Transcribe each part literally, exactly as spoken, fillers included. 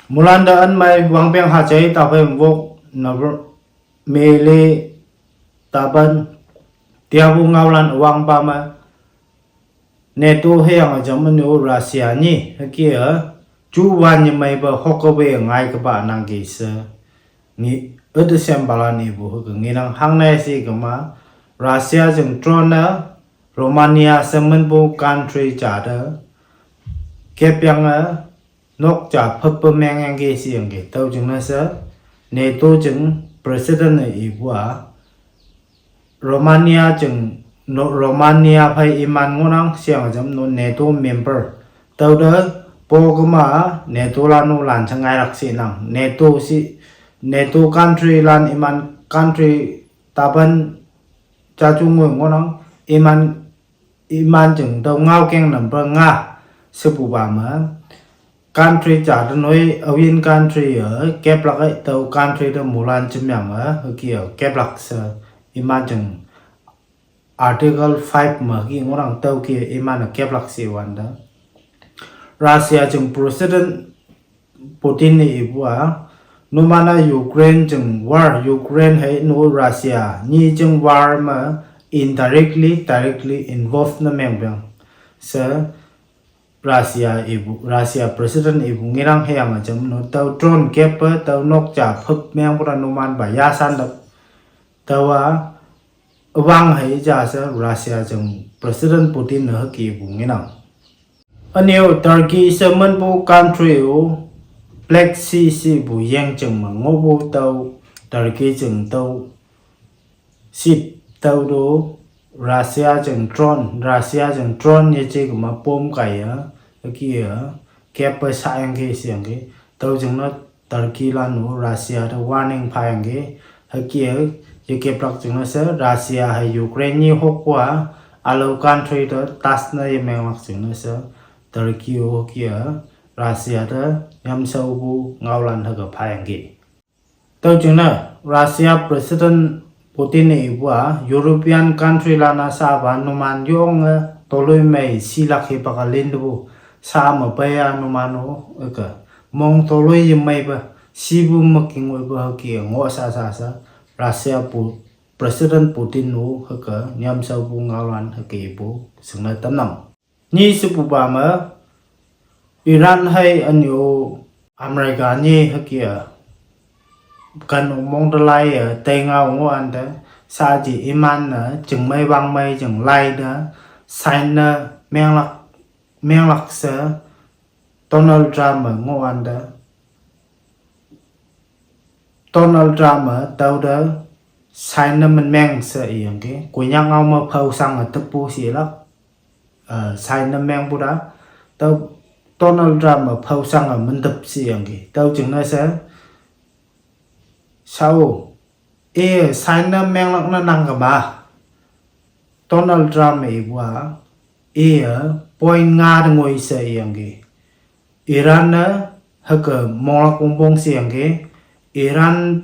Mulan da an mai wang peng ha chai ta phai wok na br-, mele ta ban tia bu ngau lan wang pa ma. NATO he yang a jam anu Russia ni ha ki a chu wan ni mai ba hok ka we ngai ka ba nang ki se. Ni e de sem ba lan i bu ha ka ngi nang hang nai si ka ma. Russia jeng tron na Romania se men bu country cha da. Kep yang a nok cha phep pa meng yang ki si yang ki. Tau jeng na se NATO jeng president na i bu a. Romania jeng no, Romania phai iman ngonang siang jam no NATO member. Tau da po kama NATO lan no lan changai rak si nang. NATO si, NATO country lan iman country taban cha chu ngoi ngonang iman, iman jeng tau ngau keng number nga sepu ba ma. Country cha da noi awin country a keplak ai tau country da mulan chimyang a ki a keplak se iman jeng Article five ma ki ngorang tau ki iman a keplak si wan da. Russia jeng President Putin ni i bu a. Numana Ukraine jeng war Ukraine hai nu Russia ni jeng war ma indirectly, directly involved na meng beng. Se Russia i bu, Russia President i bu ngirang he yang a jam no tau drone kep pa, tau nok cha phep meng pura numan ba ya san da. Tau a wang hai ja se Russia jeng President Putin na ha ki bu ngirang. Aniu Turkey se men bu country u Black Sea si bu yang jeng ma ngo bu tau Turkey jeng tau sip tau do Russia jeng drone, Russia jeng drone ye che ma pom kai ya, ki ya, kep pa sa yang ki siang ki, tau jeng na Turkey lan u Russia da warning pha yang ki, ha ki ya, ye keplak jeng na se Russia hai Ukraine ni hok wa, alo country da tas na ye menglak jeng na se Turkey u ki ya, Russia da yam sau bu ngau lan ha ka pha yang ki. Tau jeng na Russia President Putin ni i bu a European country lan a sa ba numan yong a toloi mai silak hi pa ka lin bu sa ma pa ya numan o ka mong toloi yi mai ba si bu ma ki ngoi ba ha ki ngo sa sa sa Russia pu President Putin nu ha ka nyam sau bu ngau lan ha ki bu sing na tam nang. Ni sepu ba ma Iran hai aniu America ni ha ki a kan u mong da lai a tei ngau ngo an da sa ji iman na jeng mai wang mai jeng lai da sign na menglak, menglak se Donald Trump a ngo an da. Donald Trump a tau da sign na men meng se i yang ki. Ku nyang ngau ma phau sang a tepu si lak. Sign na meng bu da. Tau Donald Trump a phau sang a men tep si yang ki. Tau jeng na se. Sau. E sign na menglak na nang ka ma. Donald Trump i bu a. E point nga da ngoi se i yang ki. Iran na ha ka monglak bongbong si yang ki, Iran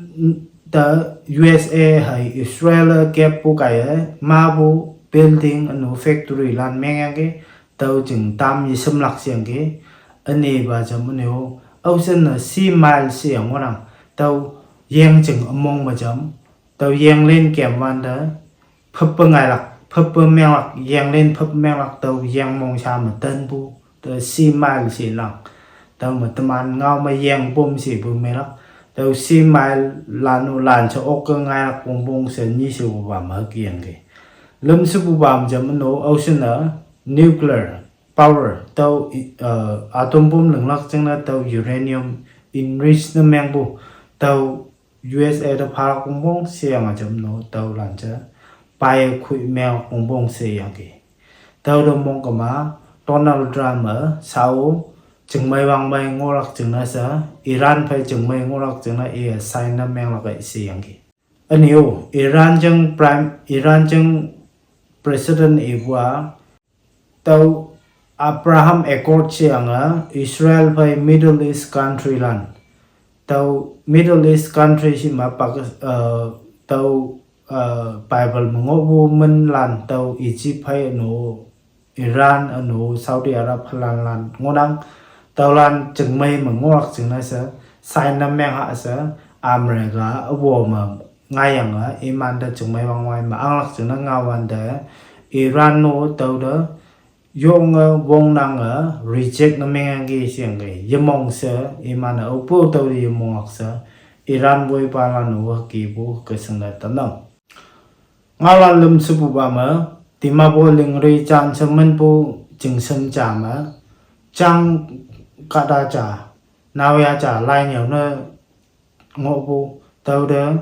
da U S A hai Israel a kep pu kai a, ma bu building anu factory lan meng yang ki, tau jeng tam yi semlak si yang ki, ani ba jam aniu, au sen na si mile si yang wanang, tau yang jeng among ma jam, tau yang len kem wan da, phep pa ngai lak, phep pa meng lak, yang len phep meng lak, tau yang mong sa ma ten bu, tau si mile si lang. Tau ma teman ngau ma yang bom si bu me lak. Tau si mile lan u lan sa ok ka ngai lak bong bong se ni se bu bam ha ki yang ki. Lem se bu bam jam no, au sen na nuclear power, tau i, uh, atom bom leng lak jeng na tau uranium enrich na meng bu, tau U S A da phalak bongbong siang a jam no tau lan cha. Pai khui meng bongbong siang ki. Tau da mong kama Donald Trump a sau jeng mai wang mai ngolak jeng na sa. Iran pai jeng mai ngolak jeng na e sign na meng lak a siang ki. Aniu Iran jeng prime, Iran jeng president i bu a tau Abraham Accord siang a Israel pai Middle East country lan. Tau Middle East country si ma Pakis-, uh, tau, uh, Bible mengo bu men lan tau Egypt pai anu Iran anu Saudi Arab lan lan ngonang Tüolan chingmei me ngohlak jingne she, sign ne meng ha she, America üwo me ngaiyange, imante chingmei wangwai me anglak jingne ngaowante, Iran no tüote, yonge wongnange reject ne mengyangki sheyangki, yemong she, iman-e aopu tüote yemonglak she, Iran woipalan-o hükepu hüke shingne tamnang. Ngaolan lüm shepupa me, Dimapur lingri jan she minpu jingshem ja me, jang kahta ja, naoya ja lainyüo ne ngohpu, tüote,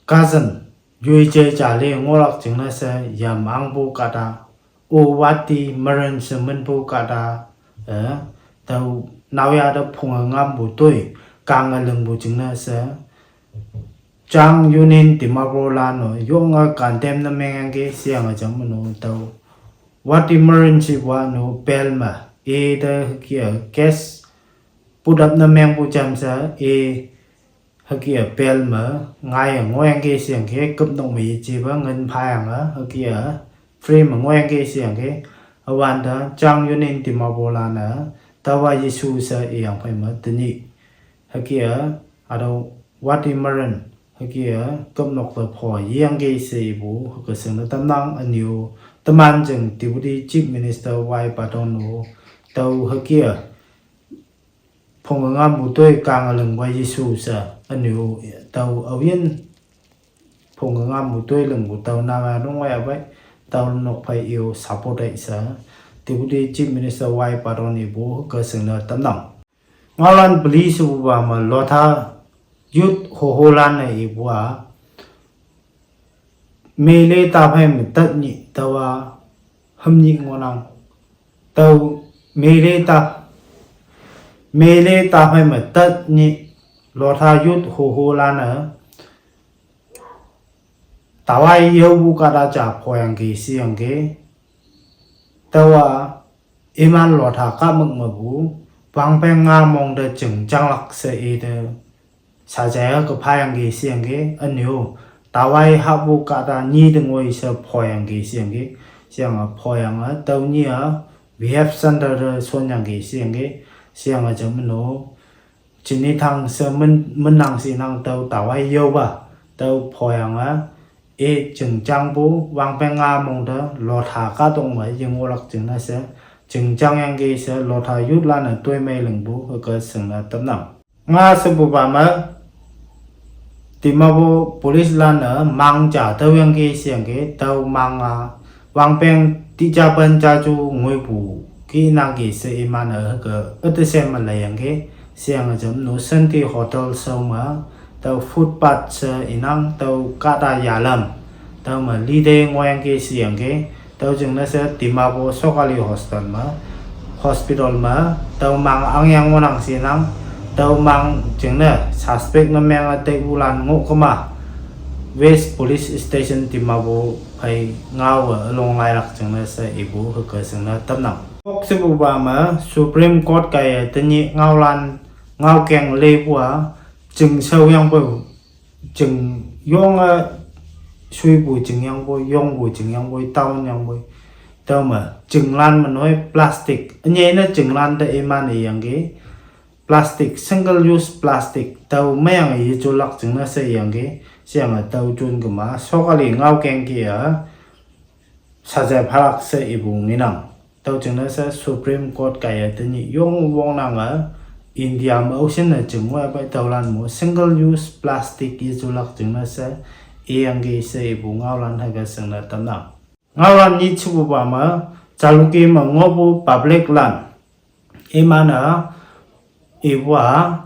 cousin, yoije ja le ngohlak jingne she yam angpu kahta, o Wati Maren she minpu kahta, eh, tüo naoya te phunge ngampu toi, kange lingpu jingne she, Jang Union Dimapur lan-o yonge condemn ne mengyangki sheyange jam no tüo. Wati Maren shepu-a no bail me, ite hüke-a case put up ne mengpu jamshe, i hüke-a bail me ngaiye ngohyangki sheyangki, küpnok me yejepa ngin phayange, hüke-a free me ngohyangki sheyangki, üwante Jang Union Dimapur lan-e, taowa yesu she iyangphei me tenyih. Hüke-a, hatüo Wati Maren, hüke-a, küpnok te pho yeyangki she ipu, hüke shingne tamnang ünyu, teman jing Deputy Chief Minister Y Patton-o, tüo hüke-a, phunge ngampu toi kange lingpa yesu she, ünyu, tüo aoyin, phunge ngampu toi lingpu tüo naoya nungwei apei, tüo nok phei i-o support ei she, Deputy Chief Minister Y Patton ipu, hüke shingne tamnang. Ngaolan peli shepupa me Lotha Youth Hoholan-e ipu-a, mele taphei me tat nyih tüowa hümnyih ngohnang. Tüo mele ta, mele taphei me tat nyih Lotha Youth Hoholan-e, tawai yaopu kahta ja phoyangki sheyangki. Taowa iman Lotha kahmük mepu, wangpeng nga mong te jing janglak she ite, sajaiye ke phayangki sheyangki, ünyu, tawai hahpu kahta nyi te ngoi she phoyangki sheyangki, sheyange phoyange, tüo nyi-a, rehab center te shonyangki sheyangki, sheyange jam no, Chinithang she min, minnang shinang tüo tawai yaopa, tüo phoyange, i jingjangpu, wangpeng nga mong te, Lotha kahtok me yengohlak jingne she, jingjangyangki she, Lotha youth lan-e toimei lingpu, hüke shingne tamnang. Nga shepupa me, Dimapur police lan-e mang ja tüoyangki sheyangki, tüo mang-a, wangpeng tijapen jaju ngoipu, kinangki she iman-e hüke, üte she me leiyangki, sheyange jam no Shanti Hotel shao me, tüo footpath she inang, tüo kahta yalam, tüo me lite ngohyangki sheyangki, tüo jingne she Dimapur Sokali Hospital me, hospital me, tüo mang angyang ngohnang shinang, tüo mang jingne suspect ne menge taipulan ngoh kema, West Police Station Dimapur phei ngaowe ülong lailak jingne she ipu hüke shingne tamnang. Hokshepupa me Supreme Court kaiye tenyih ngaolan ngaokeng lepu-a, jing shaoyangpoi, jing yonge shuipu jingyangpoi, yongpu jingyangpoi, town yangpoi. Tüome jinglan me noi plastic, ünyei ne jinglan te iman iyangki, plastic, single use plastic, tüo meyange yejulak jingne she iyangki, sheyange tüo jon kema, sokali ngaokeng kih-a, sajai phalak she ipu ngenang. Tüo jingne she Supreme Court kaiye tenyih yong wongnange, India me aoshinne jing ngoipe tüolan mo single use plastic yejulak jingne she, iyangki she ipu ngaolan hüke shingne tamnang. Ngaolan nyit shepupa me, Jalukie me ngohpu public lan, iman-e, ipu-a,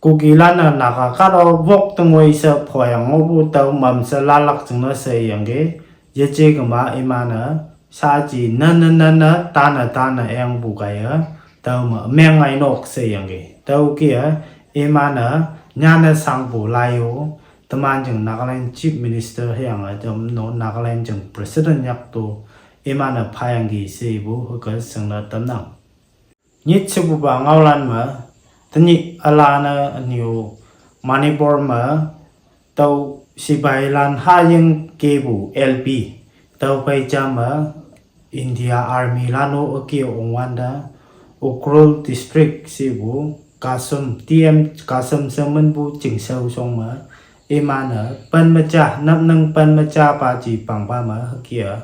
Kukilan-e Naga kahto wok te ngoi she phoyang ngohpu tüo mamshe lalak jingne she iyangki, yeje kema iman-e, shaaji nenne nenne tane tane engpu kaiye, tüome meng ngai nok she iyangki. Tüo kih-e, iman-e, nyanne shangpu lai-o, teman jing Nagaland Chief Minister hüyange jamno Nagaland jing President yakto, iman-e phayangki she ipu hüke shingne tamnang. Nyit shepupa ngaolan me, tenyih üla ne ünyu Manipur me, tüo sipailan haying kepu L P, tüo phei ja me, India Army lan-o üke ongwante, Ukhrul District shipu Kasem, T M Kasem she minpu chingshao shong me, iman-e pen meja, napnang pen meja pa ji pangpa me hüke-a,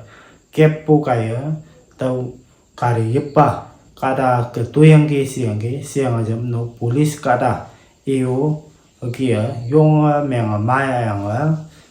keppu kaiye, tüo gari yepa, kahta ke toiyangki sheyangki, sheyange jamno police kahta, i-o, hüke-a, yonge menge maiyange,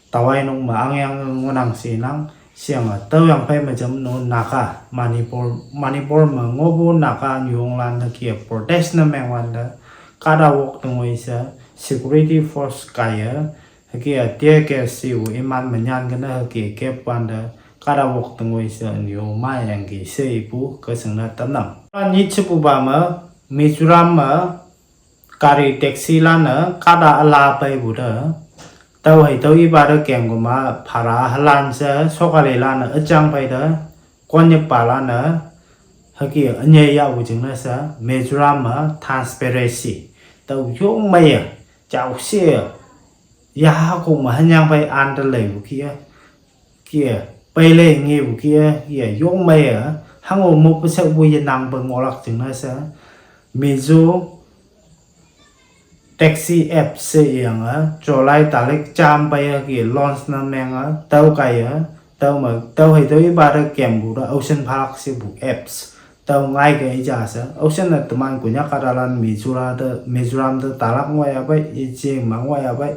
tawai nok me angyang ngohnang shenang, sheyange, tüoyang phei me jamno Naga, Manipur, Manipur me ngohpu Naga nyuonglan hüke-a protest ne mengwante, kahta wok tengoi she, security force kaiye, hüke-a tear gas she-o iman me nyan kene hüke kepwante, kahta wok tengoi she nyo maiyangki she ipu ke shingne tamnang. Nyi shepupa me, Mizoram me, gari taxi lan-e kahta üla peipu te, tüo hei tüo ipa te kemkema phara halan she sokalilan-e üjang phei te, konyepalan-e, hüke ünyei yahpu jingne she, Mizoram me transparency, tüo yong meiye, jao she, yaha kong me hanyang phei ante leipu kih-e, kih-e, peilei ngepu kih-e, kih-e, yong meiye, hango mopu shepu yenangpe ngohlak jingne she, Mizo taxi app sheyange, July tarik jam peiye ke launch ne menge, tüo kaiye, tüo me, tüo hei tüo ipa te kempu te, aoshin phalak shepu apps. Tüo ngai ke ija she, aoshin-e teman Konyak kahtalan Mizoram te, Mizoram te talak ngoiya pei, ije ma ngoiya pei.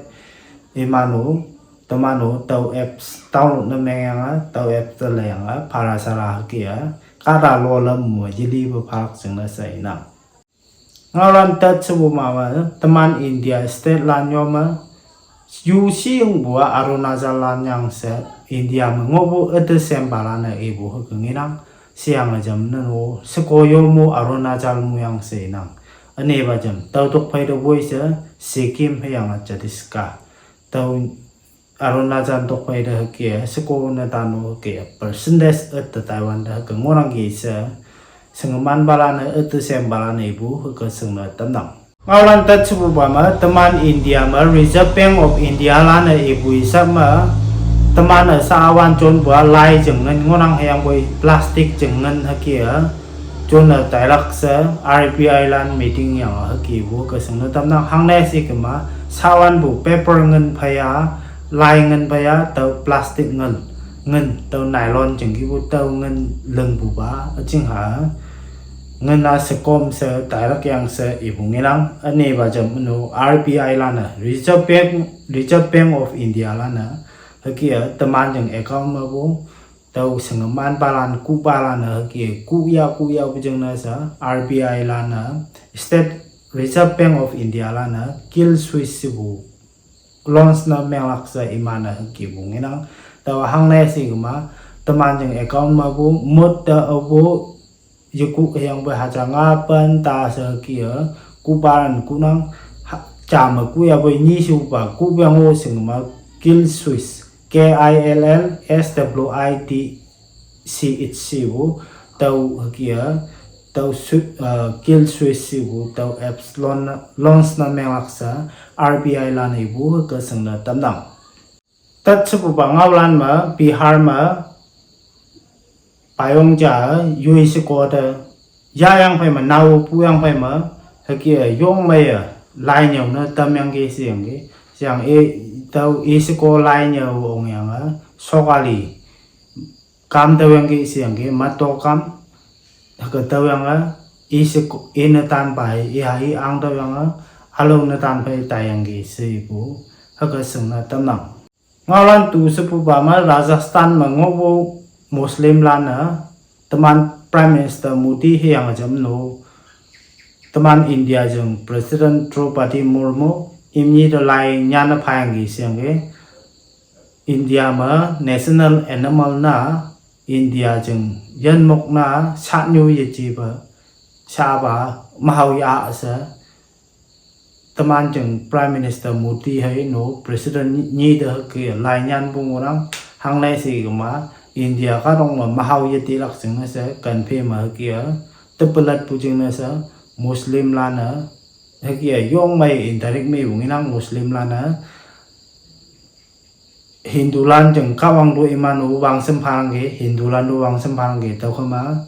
Iman-o, teman-o, tüo apps download ne mengyange, tüo apps te leyange, phara sara hüke-a, kahta lolam me yelipu phalak jingne she inang. Ngaolan tat shepupa me, teman India state lan yo me, yu shiyongpu-a Arunachal lan yang she, India me ngohpu üte sempalan-e ipu hüke ngenang, sheyange jamno, sheko yome Arunachal muyang she inang. Ünepa jam, tüo tok phei te woi she, Sikkim hüyange Chhattisgarh. Tüo Arunachal tok phei te hüke, sheko netan-o hüke, percentage üte taiwante hüke ngohnangki she, shingemanpalan-e üte sempalan-e ipu hüke shingne tamnang. Ngaolan tat shepupa me, teman India me Reserve Bank of India lan-e ipu isap me, teman-e sha awan jonpu-a lai jing ngin ngohnang hüyangpoi plastic jing ngin hüke-a, jonne tailak she R B I lan meeting yange hükepu ke shingne tamnang. Hangne shikema, shawanpu paper ngin phei-a, lai ngin phei-a, tüo plastic ngin, ngin tüo nylon jing kihpu tüo ngin lingpupa, üjingha, ngin-a shekom she tailak yang she ipu ngenang, ünepa jam no R B I lan-e, Reserve Bank, Reserve Bank of India lan-e, hüke-a, teman jing account mepu, tüo shingemanpalan kuhpalan-e hüke, kuhya, kuhyapu jingne she, R B I lan-e, State Reserve Bank of India lan-e, kill switch shepu, launch ne menglak she iman-e hükepu ngenang, tüo hangne shikema, teman jing account mepu, mot te aopu, yekuh hüyangpoi haja nga pen ta she hüke-a, kuhpalan kuhnang, ha, ja me kuhyapoi nyi shepupa, kuhyango shingema, kill switch, K I L L S W I T C H shepu, tüo hüke-a, tüo swi-, uh, kill switch shepu, tüo apps lon-, launch ne menglak she, R B I lan-e ipu hüke shingne tamnang. Tat shepupa ngaolan me, Bihar me, payong ja, yoi sheko te, yayang phei me, nao puyang phei me, hüke-a, yong meiye, lai nyüo ne tamyangki sheyangki, sheyang i, tüo i sheko lai nyüo ongyange, sokali, kam tüoyangki sheyangki, mato kam, hüke tüoyange, i sheko, i netan phei, i ha i ang tüoyange, ülao netan phei taiyangki she ipu, hüke shingne tamnang. Ngaolan tu shepupa me Rajasthan me ngohpu Muslim lan-e, teman Prime Minister Modi hüyange jamno, teman India jing President Droupadi Murmu, imni te lai nyanne phayangki sheyangki, India me national animal na, India jing yinmok na, shatnyu yejepa, shapa, mahao ya she, teman jing Prime Minister Modi hei no President nyi te hüke lai nyanpu ngohnang, hangne shikema, India kahtok me mahao yetelak jingne she, kanphe me hüke-a, tepelatpu jingne she, Muslim lan-e, hüke-a, yong mei indirect meipu ngenang Muslim lan-e, Hindu lan jing Kahwang to iman-o wangshem phalangki, Hindu lan to wangshem phalangki, tüokhema,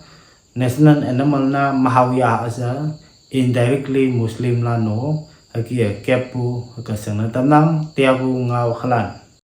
National animal na mahaoya aza indirectly Muslim lano hüke-e keppu hüke shingne tamnang teapu ngao halan.